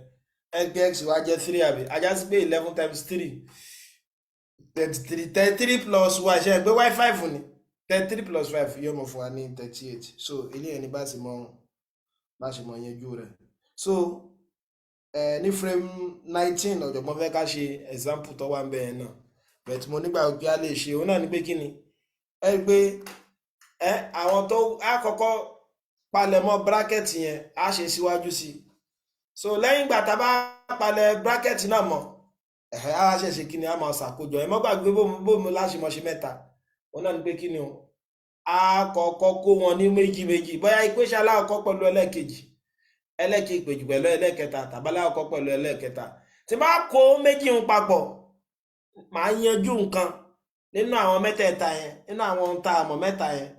x wa jẹ́ 3, àbí? A já sí pé 11 times 3, 33. 33 plus y, ṣe é pé y 5 ni? 33 plus 5 yóò mọ̀ fún wa ní 38. So eléyìí ni bá ṣe mọ yanjú rẹ̀. So ní frame 19, ọ̀jọ̀gbọ́n fẹ́ ká ṣe example tó wà ń bẹ̀ yẹn náà, but mo nígbà pé a lè ṣe òun náà ní pé kí ni? Ẹ rí pé ẹ àwọn tó á kọ́kọ́ palẹ̀mọ́ bracket yẹn, á ṣe síwájú sí i. So lẹ́yìn ìgbà tá a bá palẹ̀ bracket náà mọ́, ẹ̀hẹ́, á ṣe ṣe kí ni? A máa ṣàkójọ. Ẹ mọ́ gbàgbé bóun láṣẹ mọ́ ṣe mẹ́ta. Òun náà ní pé kí ni o? A kọ́kọ́ kó wọn ní méjì méjì, bóyá equation alákọ̀ọ́kọ́ pẹ̀lú ẹlẹ́ẹ̀kejì, ẹlẹ́ẹ̀kejì pẹ̀lú ẹlẹ́ẹ̀kẹta, tàbí alákọ̀ọ́kọ́ pẹ̀lú ẹlẹ́ẹ̀kẹta. Tí bá kó méjì ń papọ̀ Màá yanjú nǹkan nínú àwọn mẹ́tẹ̀ẹ̀ta yẹn, nínú àwọn ohun tá a mọ̀ mẹ́ta yẹn.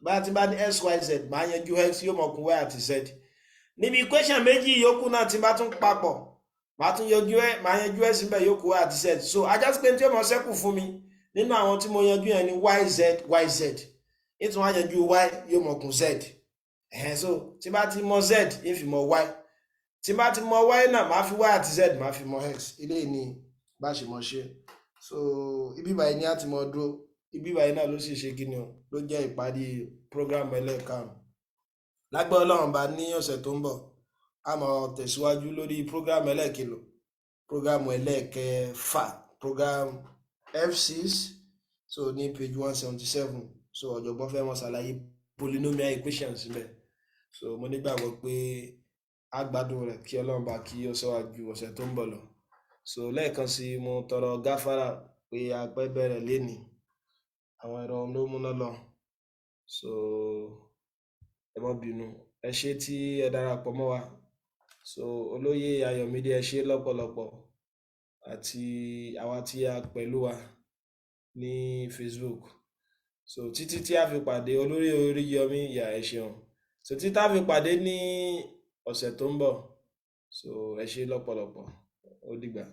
Bá ti bá ní x, y, z, màá yanjú x, yóò mọ̀ kún y àti z. Níbi equation méjì yòókù náà, tí bá tún papọ̀, màá tún yanjú ẹ, màá yanjú x níbẹ̀, yóò kù y àti z. So á já sí pé tí ó mọ̀ ṣẹ́kù fún mi nínú àwọn tí mo yanjú yẹn ní y, z, y, z. Ìtún wá yanjú y, yóò mọ̀ kún z. Ẹ̀hẹ́n, so tí bá ti mọ z, ń fi mọ y. Tí bá ti mọ y náà, màá fi y àti z, màá fi mọ x. Eléyìí ni bá ṣe mọ ṣe. So ibi báyìí ni a ti mọ dúró. Ibi báyìí náà ló sì ṣe kí ni o, ló jẹ́ ìparí program ẹlẹ́ẹ̀karùn. Lágbára Ọlọ́run bá, ní ọ̀sẹ̀ tó ń bọ̀, a máa tẹ̀síwájú lórí program ẹlẹ́ẹ̀kẹlò, program ẹlẹ́ẹ̀kẹfà, program F6. So ní page 177. So ọ̀jọ̀gbọ́n fẹ́ mọ̀ ṣàlàyé polynomial equations síbẹ̀. So mo nígbàgbọ́ pé a gbádùn rẹ̀. Kí Ọlọ́run bá kí ó ṣọ́wájú ọ̀sẹ̀ tó ń bọ̀ lọ. So lẹ́ẹ̀kan sí, mo tọrọ gáfárà pé a pẹ́ bẹ̀rẹ̀ lénìí. Àwọn ẹ̀rọ ló múná lọ, so ẹ má bínú. Ẹ ṣé tí ẹ darapọ̀ mọ́ wa. So olóyè Ayọ̀mídé, ẹ ṣé lọ́pọ̀lọpọ̀, àti àwa tí a pẹ̀lú wa ní Facebook. So títí tí a fi pàdé, olórí Oríyọmí ìyá, ẹ ṣeun. So títí tá a fi pàdé ní ọ̀sẹ̀ tó ń bọ̀, so ẹ ṣé lọ́pọ̀lọpọ̀. Ó dìgbà.